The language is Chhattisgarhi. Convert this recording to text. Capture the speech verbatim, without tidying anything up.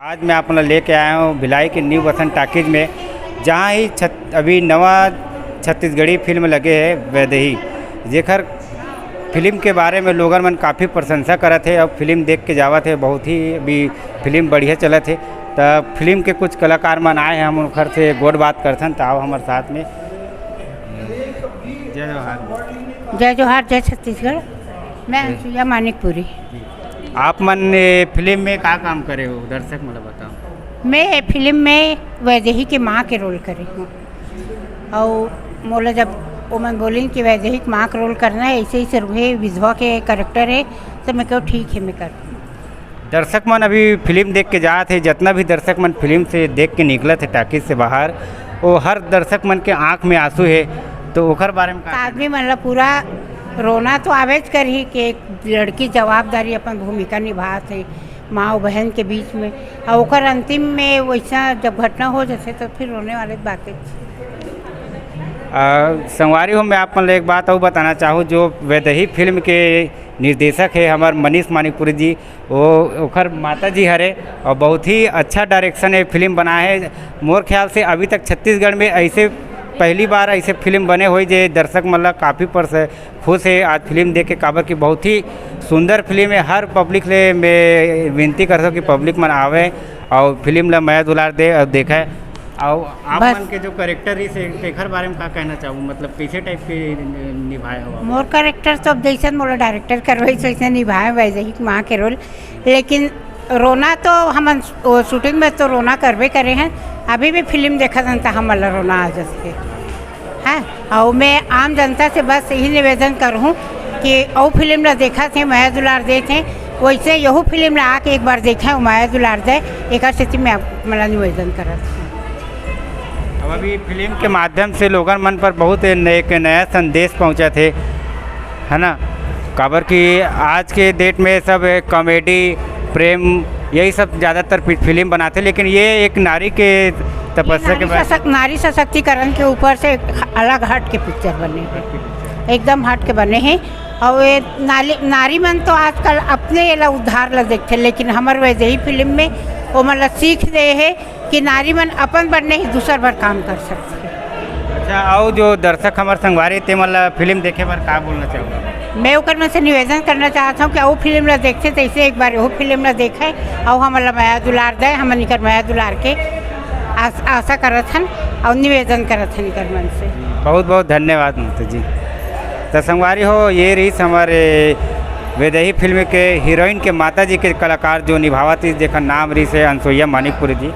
आज मैं आप मन ल लेके आया हूँ भिलाई के न्यू बसंत टॉकीज में, जहाँ ही छत-, अभी नवा छत्तीसगढ़ी फिल्म लगे है वैदेही, जेकर फिल्म के बारे में लोगन मन काफ़ी प्रशंसा करत हे और फिल्म देख के जावत हे। बहुत ही अभी फिल्म बढ़िया चलत हे। त फिल्म के कुछ कलाकार मन आए हैं, हम उनकर से गोठ बात करथन। त आओ हमर साथ में। जय जोहार। जय जोहार, जय छत्तीसगढ़। मैं अनसुईया मानिकपुरी। आप मन ये फिल्म में का काम करे हो, दर्शक मन ल बताओ। मैं ये फिल्म में वैदेही के माँ के रोल करे हूँ। और मोला जब ओमन बोलिन कि वैदेही के माँ के रोल करना है, ऐसे ही से रुहे विधवा के कैरेक्टर है, तो मैं कहो ठीक है, मैं कर। दर्शक मन अभी फिल्म देख के जात हे, जितना भी दर्शक मन फिल्म से देख के निकलत हे टॉकीज से बाहर, वो हर दर्शक मन के आँख में आंसू हे, तो ओकर बारे में का? आदमी मन ला पूरा रोना तो आवेच करही कि एक लड़की जवाबदारी अपन भूमिका निभात हे माँ अउ बहन के बीच में, और ओकर अंतिम में वैसा जब घटना हो जाथे तो फिर रोने वाले बातें। आ, संगवारी हो, मैं आप मन ल एक बात अउ बताना चाहूँ, जो वैदेही फिल्म के निर्देशक हे हमर मनीष मानिकपुरी जी, वो ओखर माता जी हरे और बहुत ही अच्छा डायरेक्शन ये फिल्म बनाए हे। मोर ख्याल से अभी तक छत्तीसगढ़ में ऐसे पहली बार ऐसे फिल्म बने होही जे दर्शक मन ला काफ़ी पर से खुश हे आज फिल्म देख के, काबर कि बहुत ही सुंदर फिल्म हे। हर पब्लिक ले मैं विनती करथों कि पब्लिक मन आवे और फिल्म ला मया दुलार दे और देखे। और आप बस। मन के जो कैरेक्टर रहिस हे, तेखर बारे में का कहना चाहू, मतलब कैसे टाइप के निभाए हो आप? मोर कैरेक्टर तो अब जैसन मोला डायरेक्टर करवाइस वैसे निभाए वैदेही माँ के रोल, लेकिन रोना तो हमन वो शूटिंग में तो रोना करबे करे हैं, अभी भी फिल्म देखत हन त हमन ला रोना आ जाथे। हैं, और मैं आम जनता से बस यही निवेदन करहूँ कि अउ फिल्म ला देखत हे, मया दुलार देत हे, वैसे यहू फिल्म ला आके एक बार देखे और मया दुलार दे, एकर सेती मैं आप मन ला निवेदन करत हूँ। अब अभी फिल्म के माध्यम से लोगन मन पर बहुत न-, एक नया संदेश पहुँचत हे, है ना? काबर कि आज के डेट में सब कॉमेडी, प्रेम, यही सब ज़्यादातर फि-, फिल्म बनाते, लेकिन ये एक नारी के तपस्या के नारी बारे सशक-, नारी सशक्तिकरण के ऊपर से एक ह-, अलग हट के पिक्चर बने हे, एकदम हट के बने हे। और ये नाली-, नारी मन तो आजकल अपने एला उद्धार ला देखथे, लेकिन हमर वैदेही फिल्म में ओमन ला सीख दे हे कि नारी मन अपन बर नहीं, दूसर बर काम कर सकथे। अच्छा, अउ जो दर्शक हमर संगवारी, ते मन ला फिल्म देखे बर का बोलना चाहूँगा? मैं ओकर मन से निवेदन करना चाहत हूँ कि अउ फिल्म ला देखथे, तैसे एक बार यहू फिल्म ला देखे, अउ हमन ला मया दुलार दे, हमन इकर मया दुलार के आस-, आशा करत हन अउ निवेदन करत हन इकर मन से। बहुत बहुत धन्यवाद ममता जी। त संगवारी हो, ये रहिस हमर वैदेही फिल्म के हीरोइन के माता जी के कलाकार जो निभावत रहिस, जेकर नाम रहिस हे अनसुईया मानिकपुरी जी।